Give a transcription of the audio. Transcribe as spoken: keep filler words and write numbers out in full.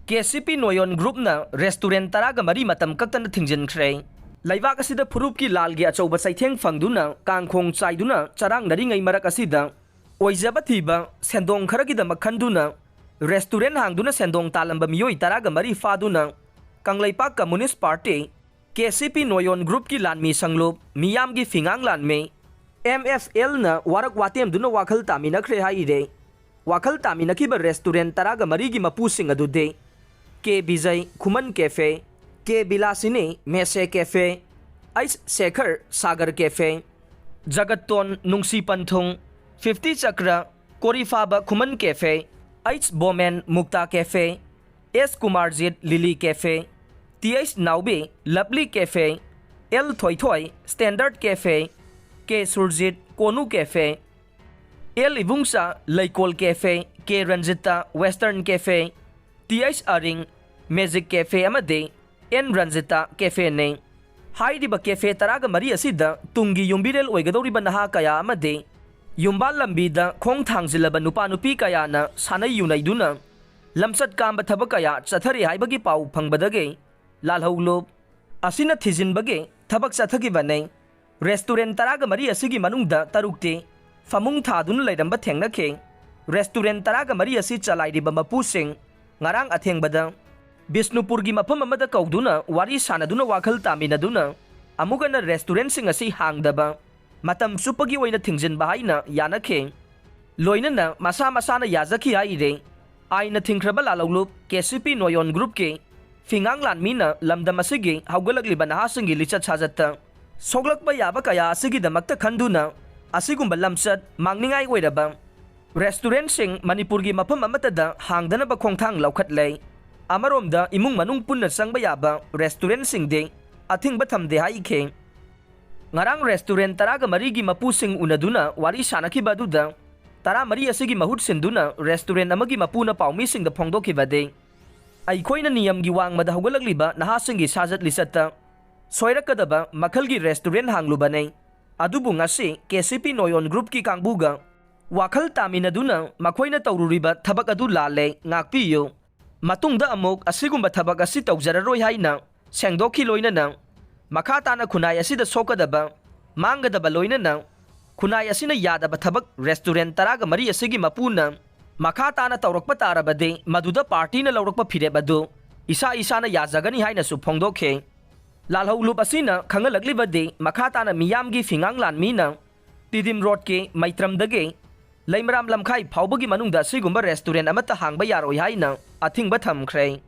K C ꯄꯤ ꯅꯣꯌꯣꯟ ꯒ꯭ꯔꯨꯞꯅ restaurant ꯇꯔꯥꯒ ꯃꯔꯤ ꯃꯇꯝ ꯀꯛꯇꯅ ꯊꯤꯡꯖꯤꯟꯈ꯭ꯔꯦ꯫ ꯂꯩꯕꯥꯛ ꯑꯁꯤꯗ ꯐꯨꯔꯨꯞꯀꯤ ꯂꯥꯜꯒꯤ ꯑꯆꯧꯕ ꯆꯩꯊꯦꯡ ꯐꯪꯗꯨꯅ ꯀꯥꯡꯈꯣꯡ ꯆꯥꯏꯗꯨꯅ ꯆꯔꯥꯡꯅꯔꯤꯉꯩ ꯃꯔꯛ ꯑꯁꯤꯗ ꯑꯣꯏꯖꯕ ꯊꯤꯕ ꯁꯦꯟꯗꯣꯡ ꯈꯔꯒꯤꯗꯃꯛ ꯈꯟꯗꯨꯅ ꯔꯦꯁꯇꯨꯔꯦꯟ ꯍꯥꯡꯗꯨꯅ ꯁꯦꯟꯗꯣꯡ ꯇꯥꯜꯂꯝꯕ ꯃꯤꯑꯣꯏ ꯇꯔꯥꯒ ꯃꯔꯤ ꯐꯥꯗꯨꯅ Kangleipak communist party, K C ꯄꯤ ꯅꯣꯌꯣꯟ ꯒ꯭ꯔꯨꯞꯀꯤ ꯂꯥꯟꯃꯤ ꯁꯪꯂꯨꯞ ꯃꯤꯌꯥꯝꯒꯤ ꯐꯤꯉꯥꯡ ꯂꯥꯟꯃꯤ, ꯑꯦꯝ ꯑꯦꯐ ꯑꯦꯜꯅ ꯋꯥꯔꯛ ꯋꯥꯇꯦꯝꯗꯨꯅ ꯋꯥꯈꯜ ꯇꯥꯃꯤꯟꯅꯈ꯭ꯔꯦ ꯍꯥꯏꯔꯦ꯫ ꯋꯥꯈꯜ ꯇꯥꯃꯤꯟꯅꯈꯤꯕ ꯔꯦꯁꯇꯨꯔꯦꯟ ꯇꯔꯥꯒ ꯃꯔꯤꯒꯤ ꯃꯄꯨꯁꯤꯡ ꯑꯗꯨꯗꯤ K Bijoy, Khuman cafe, K Bilasini, ꯃꯦꯁꯦ cafe, H Shekhar, Sagar cafe, Jagaton, ꯅꯨꯡꯁꯤ ꯄꯟꯊꯨꯡ, fifty Chakra, Koriphaba, Khuman cafe, H Bomen, Mukta cafe, S Kumarjit, lily cafe, T H Naobi, ꯂꯞꯂꯤ cafe, L Thoithoi, standard cafe, K Surjit, Konu cafe, L Ibungcha, Leikol cafe, K Ranjita, western cafe, T H Aring, magic cafe ꯑꯃꯗꯤ N Ranjita ꯀꯦꯐꯦꯅꯤ꯫ ꯍꯥꯏꯔꯤꯕ cafe ꯇꯔꯥꯒ ꯃꯔꯤ ꯑꯁꯤꯗ ꯇꯨꯡꯒꯤ ꯌꯨꯝꯕꯤꯔꯦꯜ ꯑꯣꯏꯒꯗꯧꯔꯤꯕ ꯅꯍꯥ ꯀꯌꯥ ꯑꯃꯗꯤ ꯌꯨꯝꯕꯥꯜ ꯂꯝꯕꯤꯗ ꯈꯣꯡ ꯊꯥꯡꯖꯤꯜꯂꯕ ꯅꯨꯄꯥ ꯅꯨꯄꯤ ꯀꯌꯥꯅ ꯁꯥꯟꯅꯩ ꯌꯨꯅꯩꯗꯨꯅ ꯂꯝꯆꯠ ꯀꯥꯝꯕ ꯊꯕꯛ ꯀꯌꯥ ꯆꯠꯊꯔꯤ ꯍꯥꯏꯕꯒꯤ ꯄꯥꯎ ꯐꯪꯕꯗꯒꯤ ꯂꯥꯜꯍꯧꯂꯨꯞ ꯑꯁꯤꯅ ꯊꯤꯖꯤꯟꯕꯒꯤ ꯊꯕꯛ ꯆꯠꯊꯈꯤꯕꯅꯤ꯫ ꯔꯦꯁꯇꯨꯔꯦꯟ ꯇꯔꯥꯒ ꯃꯔꯤ ꯑꯁꯤꯒꯤ ꯃꯅꯨꯡꯗ ꯇꯔꯨꯛꯇꯤ ꯐꯃꯨꯡ ꯊꯥꯗꯨꯅ ꯂꯩꯔꯝꯕ ꯊꯦꯡꯅꯈꯤ꯫ ꯔꯦꯁꯇꯨꯔꯦꯟ ꯇꯔꯥꯒ ꯃꯔꯤ ꯑꯁꯤ ꯆꯂꯥꯏꯔꯤꯕ ꯃꯄꯨꯁꯤꯡ ꯉꯔꯥꯡ ꯑꯊꯦꯡꯕꯗ ꯕꯤꯁꯅꯨꯄꯨꯔꯒꯤ ꯃꯐꯝ ꯑꯃꯗ ꯀꯧꯗꯨꯅ ꯋꯥꯔꯤ ꯁꯥꯟꯅꯗꯨꯅ ꯋꯥꯈꯜ ꯇꯥꯃꯤꯟꯅꯗꯨꯅ ꯑꯃꯨꯛ ꯍꯟꯅ ꯔꯦꯁꯇꯨꯔꯦꯟꯁꯤꯡ ꯑꯁꯤ ꯍꯥꯡꯗꯕ ꯃꯇꯝ ꯆꯨꯞꯄꯒꯤ ꯑꯣꯏꯅ ꯊꯤꯡꯖꯤꯟꯕ ꯍꯥꯏꯅ ꯌꯥꯅꯈꯤ꯫ ꯂꯣꯏꯅꯅ ꯃꯁꯥ ꯃꯁꯥꯅ ꯌꯥꯖꯈꯤ ꯍꯥꯏꯔꯦ꯫ ꯑꯥꯏꯟꯅ ꯊꯤꯡꯈ꯭ꯔꯕ ꯂꯥꯜꯍꯧꯂꯨꯞ ꯀꯦ ꯁꯤ ꯄꯤ ꯅꯣꯌꯣꯟ ꯒ꯭ꯔꯨꯞꯀꯤ ꯐꯤꯉꯥꯡ ꯂꯥꯟꯃꯤꯅ ꯂꯝꯗꯝ ꯑꯁꯤꯒꯤ ꯍꯧꯒꯠꯂꯛꯂꯤꯕ ꯅꯍꯥꯁꯤꯡꯒꯤ ꯂꯤꯆꯠ ꯁꯥꯖꯠꯇ ꯁꯣꯛꯂꯛꯄ ꯌꯥꯕ ꯀꯌꯥ ꯑꯁꯤꯒꯤꯗꯃꯛꯇ ꯈꯟꯗꯨꯅ ꯑꯁꯤꯒꯨꯝꯕ ꯂꯝꯆꯠ ꯃꯥꯡꯅꯤꯡꯉꯥꯏ ꯑꯣꯏꯔꯕ ꯔꯦꯁꯇꯨꯔꯦꯟꯁꯤꯡ ꯃꯅꯤꯄꯨꯔꯒꯤ ꯃꯐꯝ ꯑꯃꯠꯇꯗ ꯍꯥꯡꯗꯅꯕ ꯈꯣꯡꯊꯥꯡ ꯂꯧꯈꯠꯂꯦ꯫ ꯑꯃꯔꯣꯝꯗ ꯏꯃꯨꯡ ꯃꯅꯨꯡ ꯄꯨꯟꯅ ꯆꯪꯕ ꯌꯥꯕ ꯔꯦꯁꯇꯨꯔꯦꯟꯁꯤꯡꯗꯤ ꯑꯊꯤꯡꯕ ꯊꯝꯗꯦ ꯍꯥꯏꯈꯤ꯫ ꯉꯔꯥꯡ ꯔꯦꯁꯇꯨꯔꯦꯟ ꯇꯔꯥꯒ ꯃꯔꯤꯒꯤ ꯃꯄꯨꯁꯤꯡ ꯎꯅꯗꯨꯅ ꯋꯥꯔꯤ ꯁꯥꯟꯅꯈꯤꯕ ꯑꯗꯨꯗ ꯇꯔꯥꯃꯔꯤ ꯑꯁꯤꯒꯤ ꯃꯍꯨꯠ ꯁꯤꯟꯗꯨꯅ ꯔꯦꯁꯇꯨꯔꯦꯟ ꯑꯃꯒꯤ ꯃꯄꯨꯅ ꯄꯥꯎꯃꯤꯁꯤꯡꯗ ꯐꯣꯡꯗꯣꯛꯈꯤꯕꯗꯤ, ꯑꯩꯈꯣꯏꯅ ꯅꯤꯌꯝꯒꯤ ꯋꯥꯡꯃꯗ ꯍꯧꯒꯠꯂꯛꯂꯤꯕ ꯅꯍꯥꯁꯤꯡꯒꯤ ꯁꯥꯖꯠ ꯂꯤꯆꯠꯇ ꯁꯣꯏꯔꯛꯀꯗꯕ ꯃꯈꯜꯒꯤ ꯔꯦꯁꯇꯨꯔꯦꯟ ꯍꯥꯡꯂꯨꯕꯅꯤ꯫ ꯑꯗꯨꯕꯨ ꯉꯁꯤ ꯀꯦ ꯁꯤ ꯄꯤ ꯅꯣꯌꯣꯟ ꯒ꯭ꯔꯨꯞꯀꯤ ꯀꯥꯡꯕꯨꯒ ꯋꯥꯈꯜ ꯇꯥꯃꯤꯟꯅꯗꯨꯅ ꯃꯈꯣꯏꯅ ꯇꯧꯔꯨꯔꯤꯕ ꯊꯕꯛ ꯑꯗꯨ ꯂꯥꯜꯂꯦ, ꯉꯥꯛꯄꯤꯌꯨ꯫ ꯃꯇꯨꯡꯗ ꯑꯃꯨꯛ ꯑꯁꯤꯒꯨꯝꯕ ꯊꯕꯛ ꯑꯁꯤ ꯇꯧꯖꯔꯔꯣꯏ ꯍꯥꯏꯅ ꯁꯦꯡꯗꯣꯛꯈꯤ꯫ ꯂꯣꯏꯅꯅ ꯃꯈꯥ ꯇꯥꯅ ꯈꯨꯟꯅꯥꯏ ꯑꯁꯤꯗ ꯁꯣꯛꯀꯗꯕ, ꯃꯥꯡꯒꯗꯕ, ꯂꯣꯏꯅꯅ ꯈꯨꯟꯅꯥꯏ ꯑꯁꯤꯅ ꯌꯥꯗꯕ ꯊꯕꯛ ꯔꯦꯁꯇꯨꯔꯦꯟ ꯇꯔꯥꯒ ꯃꯔꯤ ꯑꯁꯤꯒꯤ ꯃꯄꯨꯅ ꯃꯈꯥ ꯇꯥꯅ ꯇꯧꯔꯛꯄ ꯇꯥꯔꯕꯗꯤ, ꯃꯗꯨꯗ ꯄꯥꯔꯇꯤꯅ ꯂꯧꯔꯛꯄ ꯐꯤꯔꯦꯞ ꯑꯗꯨ ꯏꯁꯥ ꯏꯁꯥꯅ ꯌꯥꯖꯒꯅꯤ ꯍꯥꯏꯅꯁꯨ ꯐꯣꯡꯗꯣꯛꯈꯤ꯫ ꯂꯥꯜꯍꯧ ꯂꯨꯞ ꯑꯁꯤꯅ ꯈꯪꯍꯜꯂꯛꯂꯤꯕꯗꯤ, ꯃꯈꯥ ꯇꯥꯅ ꯃꯤꯌꯥꯝꯒꯤ ꯐꯤꯉꯥꯡ ꯂꯥꯟꯃꯤꯅ ꯇꯤꯗꯤꯝ ꯔꯣꯗꯀꯤ ꯃꯩꯇ꯭ꯔꯝꯗꯒꯤ ꯂꯩꯃꯔꯥꯝ ꯂꯝꯈꯥꯏ ꯐꯥꯎꯕꯒꯤ ꯃꯅꯨꯡꯗ ꯑꯁꯤꯒꯨꯝꯕ ꯔꯦꯁꯇꯨꯔꯦꯟ ꯑꯃꯠꯇ ꯍꯥꯡꯕ ꯌꯥꯔꯣꯏ ꯍꯥꯏꯅ ꯑꯊꯤꯡꯕ ꯊꯝꯈ꯭ꯔꯦ꯫